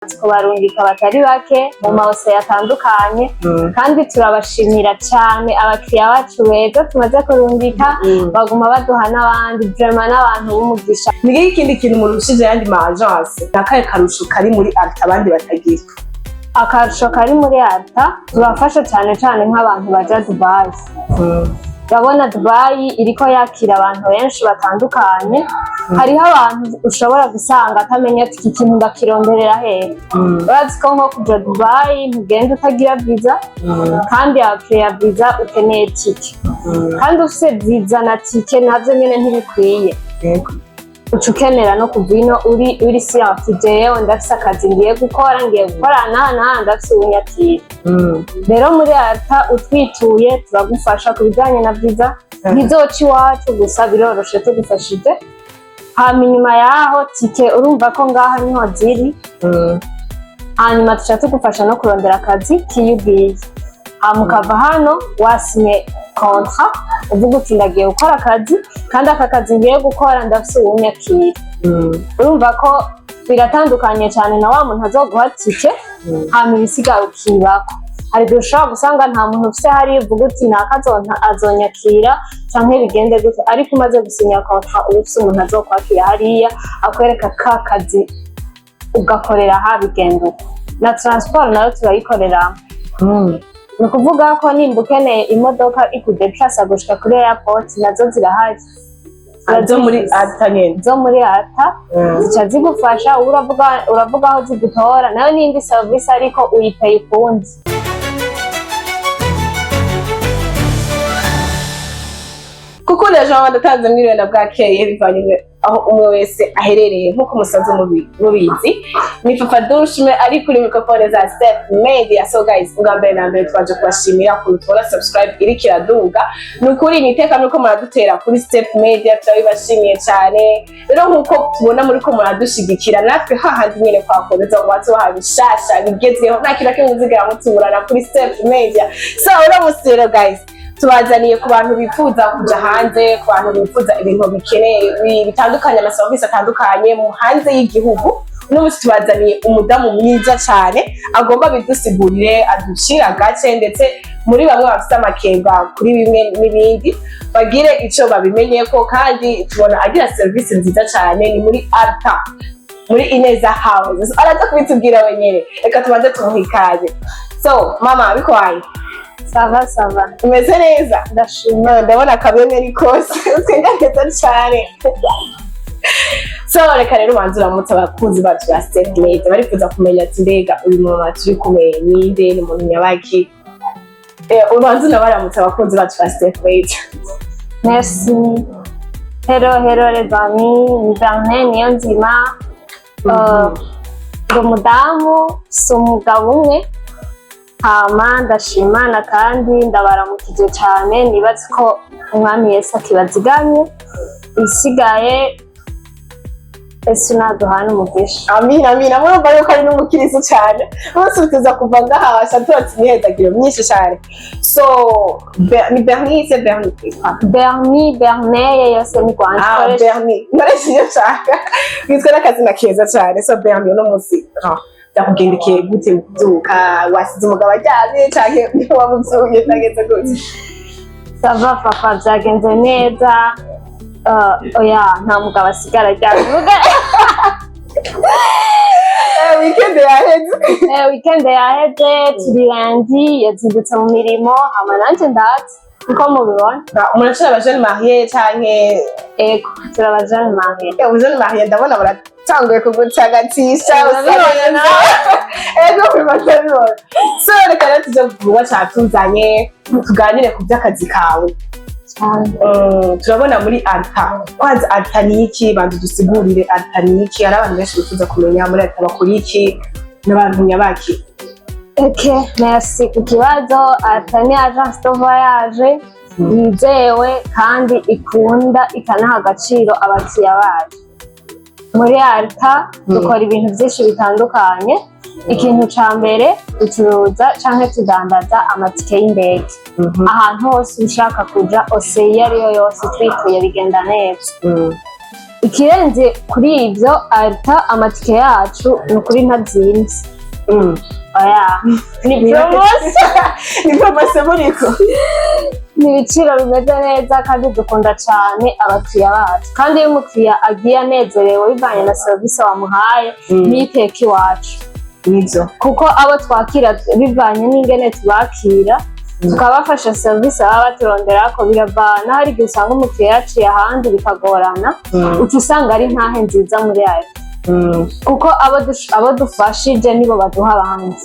Kubarungika batari bake mu ma océan atandukanye, kandi turabashimira cyane abakiriya bacu beza tumaze kurungika. Baguma baduha n'abandi, vraiment n'abantu b'umugisha. Ni iki ikindi kintu murushije ayandi ma agence? Ni akahe karusho kari muri Alta abandi batagira? Akarusho kari muri Alta, turafasha cyane cyane nk'abantu baja Dubai. Urabona Dubai iriko yakira abantu benshi batandukanye. Hariho abantu ushobora gusanga atamenya ati: "Iki kintu ndakironderera hehe?" Urazi ko nko kuja Dubai ntugenda utagira visa, kandi après ya visa ukeneye tike, kandi ufise visa na tike navyo nyene ntibikwiye. Uca ukenera no kuva ino uri siyansi: "Jewe ndafise akazi ngiye gukora, ngiye gukora naha naha, ndafise ubunyatira." Rero muri Alta utwituye turagufasha ku bijanye na visa. Ntizoca iwacu gusa, biroroshe tugufashije. Hama inyuma yaho tike, urumva ko ngaha niho ziri. Hanyuma tuca tugufasha no kurondera akazi kiyo ugiye. Hama ukava hano wasinye contrat, uvuga uti: "Ndagiye gukora akazi, kandi aka kazi ngiye gukora ndafise uwunyakira." Urumva ko biratandukanye cyane na wa muntu azoguha tike hama ibisigaye ukibako. Hari igihe ushobora gusanga nta muntu ufise hariya uvuga uti: "Naka azonyakira canke bigende gute?" Ariko umaze gusinya contrat, uba ufise umuntu azokwakira hariya, akwereka ka kazi ugakorera aha, bigenda uko. Na transport nayo turayikorera. Ni ukuvuga ko nimba ukeneye imodoka ikudeplasa gushika kuri airport, nazo zirahari. Zo muri Alta nyene? Zo muri Alta zica zigufasha. Uravuga aho zigutora, nayo n'indi service, ariko uyipeye ukundi. Kuko Jean ndatanze mwiriwe na bwakeye, bivanye aho umwe wese aherereye. Nk'uko musanzwe mubizi, ni Fafa Dushime ari kuri microphone za Step Media. So guys, ubwa mbere na mbere twaje kubashimira ukuntu tubona subscribe iriko iraduga. Ni ukuri ni iteka muriko muradutera kuri Step Media, turabibashimiye cyane. Rero nk'uko tubona muriko muradushigikira, natwe hahandi nyene twakomeza ngo batubaha bishasha bigezweho, nta kintu na kimwe muzigera mutuburana kuri Step Media. So uno musi rero guys, tubazaniye ku bantu bifuza kuja hanze, ku bantu bifuza ibintu bikeneye bitandukanye, amaserivisi atandukanye mu hanze y'igihugu. Uno munsi tubazaniye umudamu mwiza cyane agomba bidusigurire, aducira agace, ndetse muri bamwe bafite amakenga kuri bimwe n'ibindi bagire ico babimenyeko. Kandi tubona agira serivisi nziza cyane. Ni muri Alta, muri Ineza House. Araza kubitubwira wenyene. Reka tubanze tumuhe ikaze. So mama, bikwaye? Ça va, ça va. Umeze neza? Ndashima. Ndabona akamwemwe ni kose, utwenga neza cyane. So reka rero ubanze uramutse abakunzi bacu ba Step Media, barifuza kumenya ati: "Mbega uyu mama turi kumwe ninde? Ni umuntu nyabaki?" Ubanze unabaramutse abakunzi bacu ba Step Media. Merci. Hello, hello les amis, ni Bernard Niyonzima. Ndi umudamu, si umugabo umwe. Hama ndashimana kandi ndabaramukije cyane. Nibaze ko Umwami Yesu akibazigamye. Isigaye Yesu naduhana umugisha. Amina, amina. Murumva yuko ari n'umukiristo cyane. Bose tuza kuva ngaha turatse imihezagiro myinshi cyane. So ni Bernice, Bernice? Berni, Berneye, yose ni Rwanda. Ah, Berni, nkoresha iyo nshaka, witwa n'akazina keza cyane. So Berni, uno munsi byakugendekeye gute kubyuka? Wasize umugabo aryamye canke wamuvyuye? Byagenze gute? Ça va papa, byagenze neza. Oya, nta mugabo asigara aryamye. Weekend yaheze. Weekend yaheze, turi lundi, yazindutse mu mirimo, hama nanje ndaza nkuko mubibona. Muracari aba jeunes mariés canke? Ego, turi aba jeunes mariés. Aba jeunes mariés, ndabona baratanguye kugutagatisha. Usa Urabibona neza. Nawe. Ego, bimaze bibona. So reka rero tuje ku gikorwa catuzanye, tuganire ku by'akazi kawe. Cyane. Turabona muri Alta. Kwanza Alta ni iki? Banza dusigurire Alta ni iki. Hari abantu benshi bifuza kumenya muri Alta bakora iki, n'abantu nyabaki. Ok, merci ku kibazo. Alta ni agence de voyage yizewe kandi ikunda ikanaha agaciro abakiriya bayo. Muri Alta dukora ibintu byinshi bitandukanye. Ikintu ca mbere, ducuruza canke tudandaza amatike y'indege. Ahantu hose ushaka kuja, océan iyo ariyo yose, twituye bigenda neza. Ikirenze kuri ibyo, Alta amatike yacu ni ukuri ntazimvye. Oya, ni promotion. Ni promotion muriko. Ni ibiciro bimeze neza kandi dukunda cyane abakiriya bacu, kandi iyo umukiriya agiye anezerewe bivanye na serivisi wamuhaye, n'iteka iwacu. Nivyo. Kuko abo twakira, bivanye n'ingene tubakira, tukabafasha serivisi baba baturondera ko biravana. Hari igihe usanga umukiriya yaciye ahandi bikagorana, uca usanga ari ntahe nziza muri ayo, kuko abo dufashije nibo baduha abandi.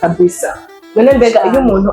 Kabisa. None mbega iyo umuntu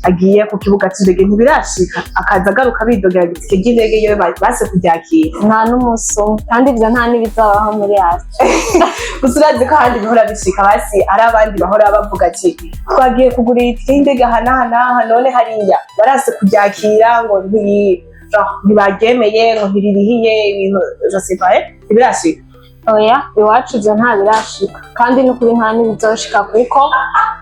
agiye ku kibuga c'indege, ntibirashika akaza agaruka bidogera itike ry'indege iyo base kuryakira? Nta n'umunsi umwe, kandi ibyo nta n'ibizabaho muri Aziya. Gusa urazi ko ahandi bihora bishika, basi ari abandi bahora bavuga ati twagiye kugura itike y'indege aha n'aha n'aha, none hariya barase kuryakira, ngo ntibaryemeye, ngo ntiririhiye ibintu, je sais pas, eh? Ntibirashika? Oya, iwacu ibyo nta birashika, kandi n'ukuri nta n'ibizoshika, kuko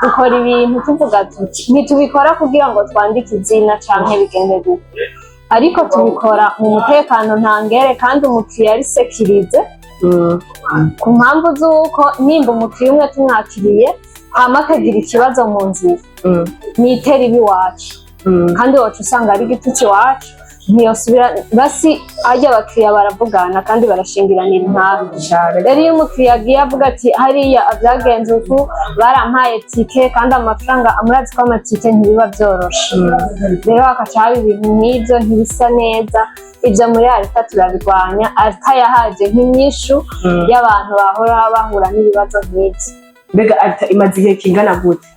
dukora ibintu tuvuga tuti ntitubikora kugira ngo twandike izina canke bigende gute, ariko tubikora mu mutekano ntangere kandi umukiriya ari sécurisé, ku mpamvu z'uko nimba umukiriya umwe tumwakiriye hama akagira ikibazo mu nzira, nitera ibi iwacu, kandi wacu usanga ari igitutsi iwacu, ntiyosubira. Basi harya abakiriya baravugana kandi barashingiranira intahe. Cane. Rero iyo umukiriya agiye avuga ati hariya byagenze uku, barampaye tike kandi amafaranga, murazi ko amatike ntibiba byoroshe, rero hakaca haba ibintu nk'ibyo ntibisa neza. Ibyo muri Alta turabirwanya. Alta yahaje nk'inyishu y'abantu bahora bahura n'ibibazo nk'ibyo. Mbega Alta imaze igihe kingana gute?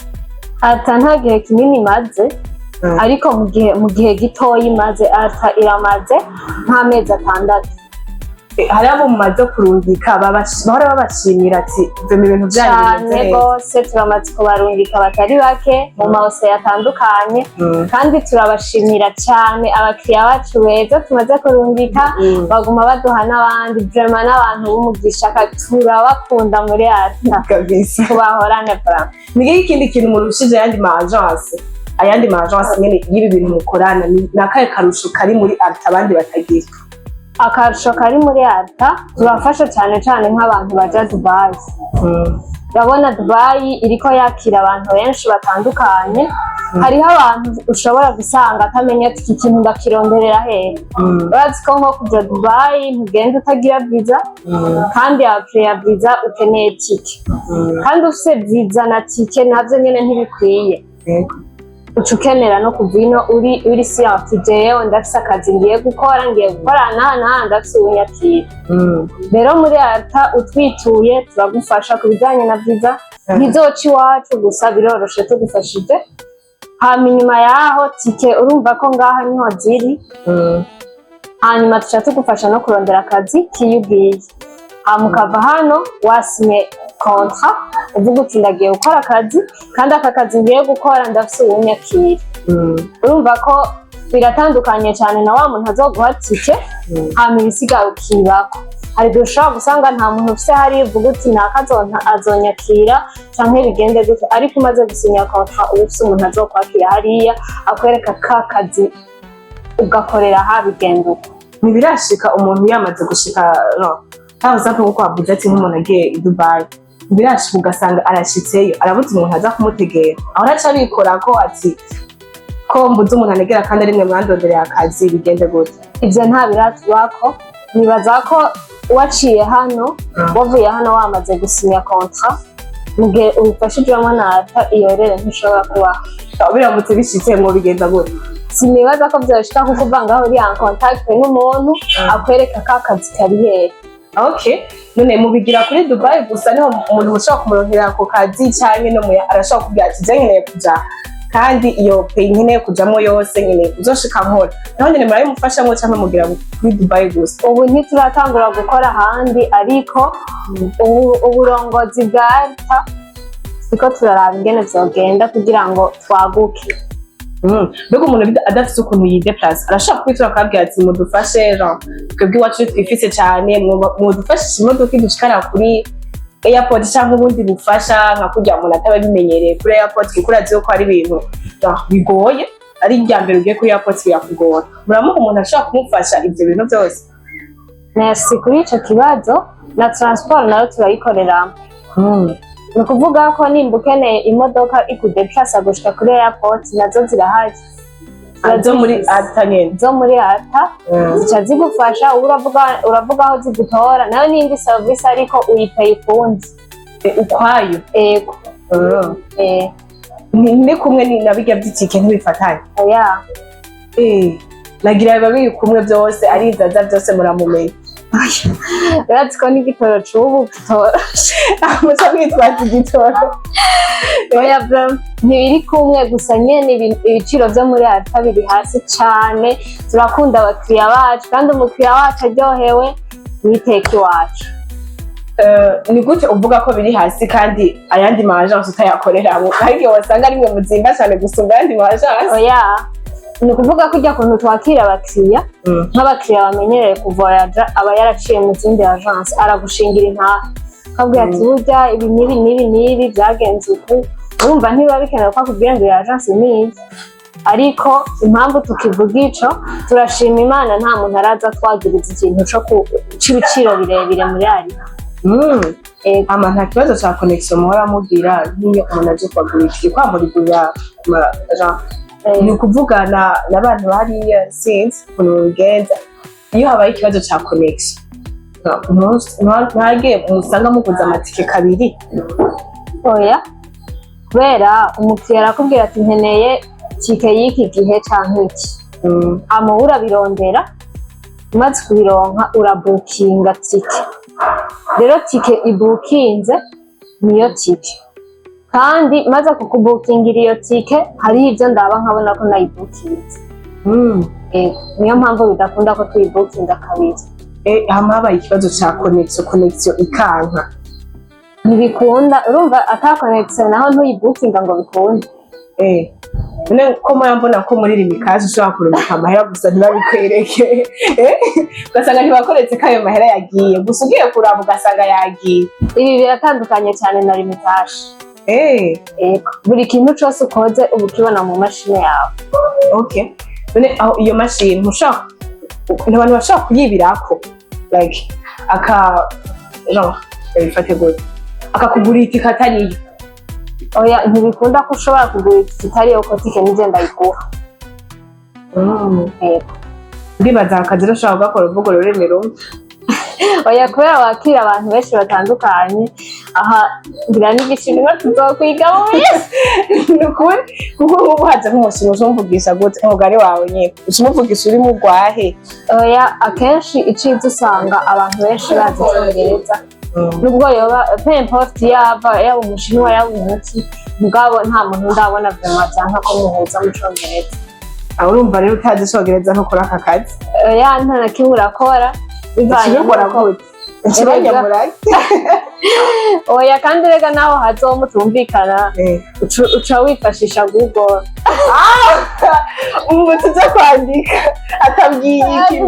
Alta nta gihe kinini imaze, ariko mu gihe gitoya imaze, Alta iramaze nk'amezi 6. Hari abo mumaze kurungika bahora babashimira ati vema ibintu byanyu Cane bimeze neza? rwose, turamaze kubarungika batari bake mu mahose atandukanye, kandi turabashimira cyane abakiriya bacu beza tumaze kurungika. Baguma baduha n'abandi, vraiment n'abantu b'umugisha, turabakunda muri Alta. Kabisa. Tubahorane vraiment. Ni ikindi kintu murushije ayandi ma agence nyene y'ibi bintu mukorana, ni akahe karusho kari muri Alta abandi batagira? Akarusho kari muri Alta, turafasha cyane cyane nk'abantu baja Dubayi. Urabona Dubayi iriko yakira abantu benshi batandukanye. Hariho abantu ushobora gusanga atamenya ati iki kintu ndakironderera hehe. Urazi ko nko kuja Dubayi ntugenda utagira visa, kandi après ya visa ukeneye tike, kandi ufise visa na tike navyo nyene ntibikwiye. Uca ukenera no kuva ino uri siya ati jewe ndafise akazi ngiye gukora naha naha, ndafise ubunyakira. Rero muri Alta utwituye turagufasha ku bijanye na visa, ntizoca iwacu gusa, biroroshe tugufashije. Hama inyuma yaho tike urumva ko ngaha niho ziri, hanyuma tuca tugufasha no kurondera akazi kiyo ugiye, hama ukava hano wasinye contrat uvuga uti ndagiye gukora akazi, kandi aka kazi ngiye gukora ndafise uwunyakira. Urumva ko biratandukanye cyane na wa muntu azoguha tike hama ibisigaye ukibako. Hari igihe ushobora gusanga nta muntu ufise hariya uvuga uti naka azonyakira canke bigende gute, ariko umaze gusinya contrat uba ufise umuntu azokwakira hariya, akwereka ka kazi ugakorera aha, bigenda uko. Ntibirashika umuntu yamaze gushika, no par exemple nkuko wavuze ati nk'umuntu agiye i Dubai, ntibirashika ugasanga arashitseyo arabuze umuntu aza kumutegera, aho araca abikora ko ati ko mbuze umuntu anegera kandi ari mwe mwandondereye akazi, bigende gute? Ivyo nta biratubako. Nibaza ko waciye hano, wavuye hano wamaze gusinya contrat, mu gihe ubifashijwemo na Alta, iyo rero ntishobora kubaho. Biramutse bishitse mwo bigenda gute? Sinibaza ko vyoshika, kuko uva ngaho uri en contact n'umuntu akwereka ka kazi kari hehe. Okay, none mubigira kuri Dubai gusa niho umuntu mushobora kumuronkera ako kazi, canke no muya arashobora kubwira ati je nkeneye kuja, kandi iyo pays nkeneye kujamwo yose nkeneye kuzoshika nkora, naho nyene murabimufashamwo canke mugira kuri Dubai gusa? Ubu ntituratangura gukora ahandi, ariko ubu uburongozi bwa Alta turiko turaraba ingene vyogenda kugira ngo twaguke. Mbega umuntu adafise ukuntu yideplace arashobora kwitura akabwira ati mudufashe, genre twebwe iwacu twifise cane, mudufashishe imodoka idushikana kuri airport, canke ubundi bufasha nka kurya umuntu ataba abimenyereye kuri airport, kuko urazi yuko hari ibintu genre bigoye, ari irya mbere ugiye kuri airport birakugora, muramuha umuntu ashobora kumufasha ivyo bintu byose? Merci kuri ico kibazo. Na transport nayo turayikoreramo. Ni ukuvuga ko nimba ukeneye imodoka ikudeplasa gushika kuri airport, nazo zirahari. Zo muri ALTA nyene? Zo muri ALTA zica zigufasha. Uba uravuga aho zigutora, nayo n'indi service, ariko uyipeye ukundi. Ukwayo? Ego. Ni kumwe na birya vy'itike, ntibifatanye? Oya. Nagira biba biri kumwe byose, ari inzaza byose muramumenya. Urazi ko n'igitoro c'ubu kitoroshe. Muca mwitwaza igitoro. Oya bro, ntibiri kumwe, gusa nyene ibiciro vyo muri ALTA biri hasi cane. Turakunda abakiriya bacu, kandi umukiriya wacu aryohewe niteka iwacu. Ni gute uvuga ko biri hasi kandi ayandi ma agence utayakoreramo? Ariko igihe wasanga ari mwe muzimba cyane gusumba ayandi ma agence. Oya, ni ukuvuga ko ujya kuntu twakira abakiriya, nk'abakiriya bamenyereye kuvoyaja, aba yaraciye mu zindi agence, aragushingira intahe, akabwira ati: "Burya ibi n'ibi n'ibi n'ibi byagenze uku." Urumva ntibiba bikenewe ko akubwira ngo iyi agence ni iyi. Ariko impamvu tukivuga ico, turashima Imana, nta muntu araza twagiriza ikintu c'ibiciro birebire muri ALTA. Ego. Ama nta kibazo ca connexion muhora mugira nk'iyo umuntu aje kubagurira itike, kwa murigurira ma agence? Ni ukuvugana n'abantu hariya, sinzi ukuntu mubigenza. Iyo habaye ikibazo ca connexion, ntage musanga muguze amatike kabiri? Oya, kubera umukiriya arakubwira ati: "Nkeneye tike y'iki gihe canke iki." Hama wowe urabirondera, umaze kubironka urabukinga tike. Rero tike ibukinze niyo tike, kandi maze kukubukingira iyo tike, hariho ibyo ndaba nkabona ko nayibukinze. Ego, niyo mpamvu bidakunda ko tuyibukinga kabiri. Hama habaye ikibazo ca connexion ikanka? Ntibikunda, urumva ata connexion naho ntuyibukinga ngo bikunde. None ko moya mbona ko muri Lumicash ushobora kurungika amahera gusa ntibabikwereke, ugasanga ntibakoretse ko ayo mahera yagiye, gusa ugiye kuraba ugasanga yagiye? Ibi biratandukanye cyane na Lumicash. Ego, buri kintu cose ukoze uba ukibona mu mashini yawe. Okay, none aho iyo mashini ntushobora, abantu bashobora kuyibirako, like aka genre babifate gute, akakugurira itike atariyo? Oya, ntibikunda ko ushobora kugura itike itariyo, ko tike nije ndayiguha. Ego. Ndibaza akazi rero ushobora kugakora uvuga ururimi rumwe. Oya, kubera wakira abantu benshi batandukanye, aha ngira n'igishinwa tuzokwiga mu minsi. Ni ukuri, kuko nk'ubu haza nk'umushinwa, uzumvugisha gute umugani wawe nyine? Ucumuvugisha uri mu rwahe? Oya, akenshi iciza usanga abantu benshi bazi icyongereza, nubwo yoba peu importe yaba yaba umushinwa, yaba umuki, mugabo nta muntu ndabona vraiment vyanka ko muhuza mu congereza. Aho urumva rero utazi icongereza ntukora aka kazi. Oya, nta na kimwe urakora, bivanye ukibikora n'uko gute? Ikibanyamurage? Oya, kandi rega naho hazoba mutumvikana, uca wifashisha Google. Ubu tuza kwandika akabwiye iki?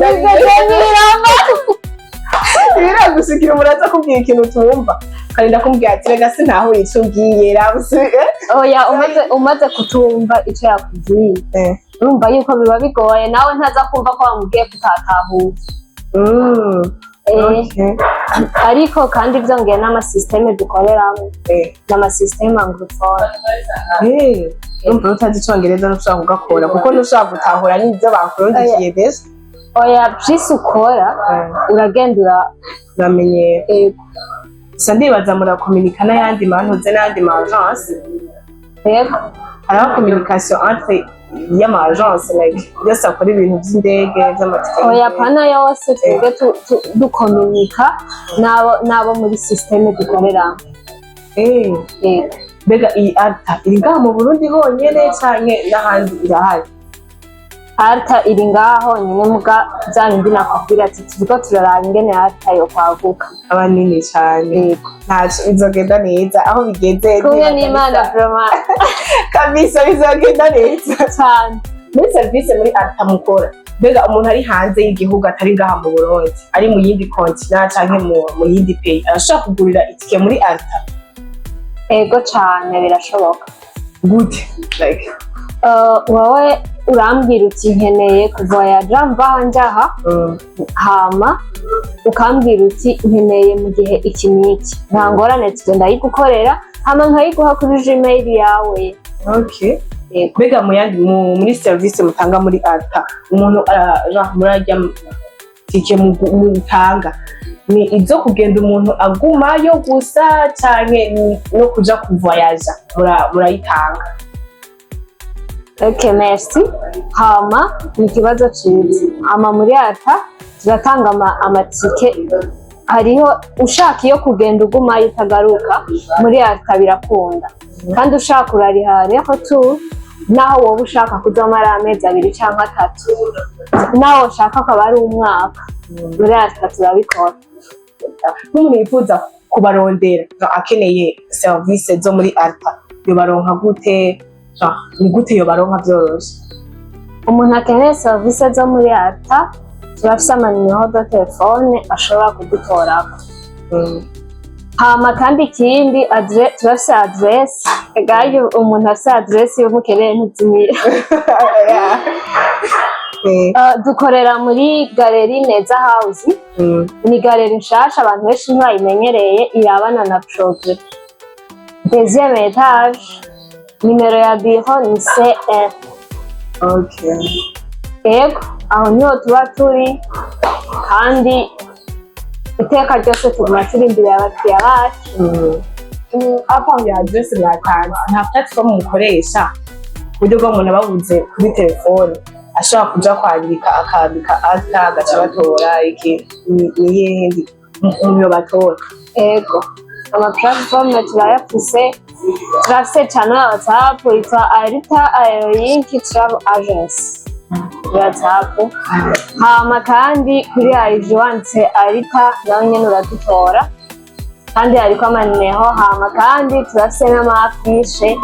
Biragushikira umuntu aza kubwira ikintu utumva, ukarinda kumubwira ati: "Rega sinahura ico umbwiye." Oya, umaze kutumva ico yakubwiye, urumva yuko biba bigoye, nawe ntaza kumva ko wamubwiye kutatahuye. Ariko kandi byongeye n'amasystème dukoreramo n'amasystème anglophone. Urumva utazi icongereza ntushobora kugakora, kuko ntushobora gutahura n'ibyo bakurundikiye mbese. Oya, vyisi ukora uragenda Uramenyera. Ego. Gusa ndibaza murakominika n'ayandi mantuze n'ayandi ma agence? Yego. Hariho communication entre y'ama agence, like yose akora ibintu by'indege, by'amatike Oya, y'indege? Pana yose. Twebwe dukominika n'abo muri système dukoreramo. Yego. Mbega iyi ALTA iri ngaha mu Burundi honyene canke n'ahandi irahari? ALTA iri ngaha honyine, muga bya bindi nakubwira ati turiko turaraba ingene ALTA yo kwaguka. Aba nini cane. Yego. Ntaco, bizogenda neza aho bigeze. Kumwe Ndibaza n'Imana vraiment. Kabisa, bizogenda neza. Cane. Muri serivisi muri ALTA mukora, mbega umuntu ari hanze y'igihugu, atari ngaha mu Burundi, ari mu yindi continent canke mu yindi pays, arashobora kugurira itike muri ALTA? Ego cane, birashoboka. Gute, like? Wowe Urambwira uti nkeneye kuvoyaja mva aha njaha, hama ukambwira uti nkeneye mu gihe iki n'iki, nta ngorane, tugenda ndayigukorera, hama nkayiguha kuri Gmail yawe. Yego. Mbega mu yandi muri service mutanga muri Alta, umuntu genre murarya tike mutanga ni izo kugenda umuntu agumayo gusa, canke ni no kuja kuvoyaja murayitanga? Ok, merci. Hama ni ikibazo ciza. Hama muri Alta turatanga amatike. Hariho ushaka iyo kugenda ugumayo utagaruka, muri Alta birakunda, kandi ushaka urariha retour, naho wowe ushaka kuzomara amezi 2 canke 3, naho ushaka akaba ari umwaka, muri Alta turabikora. Nk'umuntu yifuza kubarondera, genre akeneye service zo muri Alta, yobaronka gute? Genre ni gute yobaronka vyoroshe? Umuntu akeneye serivisi zo muri Alta, turafise amanimero de téléphone ashobora kudutorako. Hama kandi ikindi, turafise adresse. Egayo umuntu afise adresse y'umukeneye ntuzimira. Dukorera muri Galerie Neza House. Ni galerie nshasha, abantu benshi ntibayimenyereye, irabana na Progrès, deuxième étage, nimero ya bureau ni C1. Yego, aho niho tuba turi, kandi iteka ryose tuguma turi imbere y'abakiriya bacu. À part ya adresse mwatanze, nta platform mukoresha ku buryo bw'umuntu ababuze kuri telefone ashobora kuja kwandika, akandika Alta, agaca batora iki? Ni iyihe ndi umuntu yobatora? Ego, ama platform turayafise. Turafise channel ya WhatsApp yitwa Alta Aerolink Travel Agency kuri WhatsApp. Hama kandi kuri IG wanditse Alta nawe nyene uradutora, kandi hariko amanimero. Hama kandi turafise n'ama affiches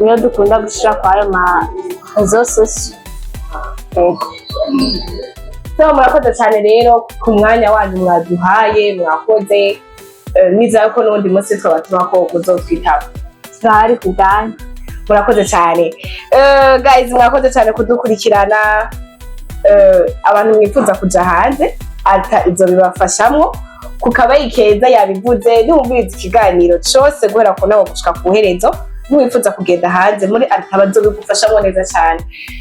niyo dukunda gushira kwayo ma réseaux sociaux. Ego. So murakoze cyane rero ku mwanya wanyu mwaduhaye, mwakoze. Nizera ko n'ubundi munsi twabatuma ko muzotwitaba. Turahari ku bwanyu. Murakoze cyane. Guys, mwakoze cyane kudukurikirana. Abantu mwifuza kuja hanze, Alta izo bibafashamwo ku kabayi keza yabivuze. Niwumviriza ikiganiro cose guhera ku nama gushika ku herezo, niwifuza kugenda hanze, muri Alta bazobigufashamwo neza cyane.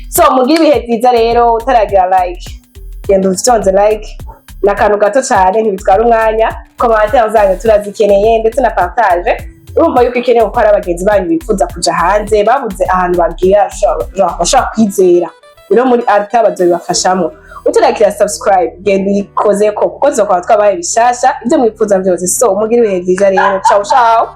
So mugire ibihe byiza rero. Utaragira like, genda ufyonze like, ni akantu gato cyane, ntibitwara umwanya. Commentaire zanyu turazikeneye, ndetse na partage. Urumva yuko ikenewe, kuko hari abagenzi banyu bifuza kuja hanze babuze ahantu bagira genre bashobora kwizera. Rero muri Alta bazobibafashamwo. Utaragira subscribe, genda uyikozeko, kuko tuzokwaba twabaye bishasha ibyo mwifuza byose. So mugire ibihe byiza rero. Ciao ciao.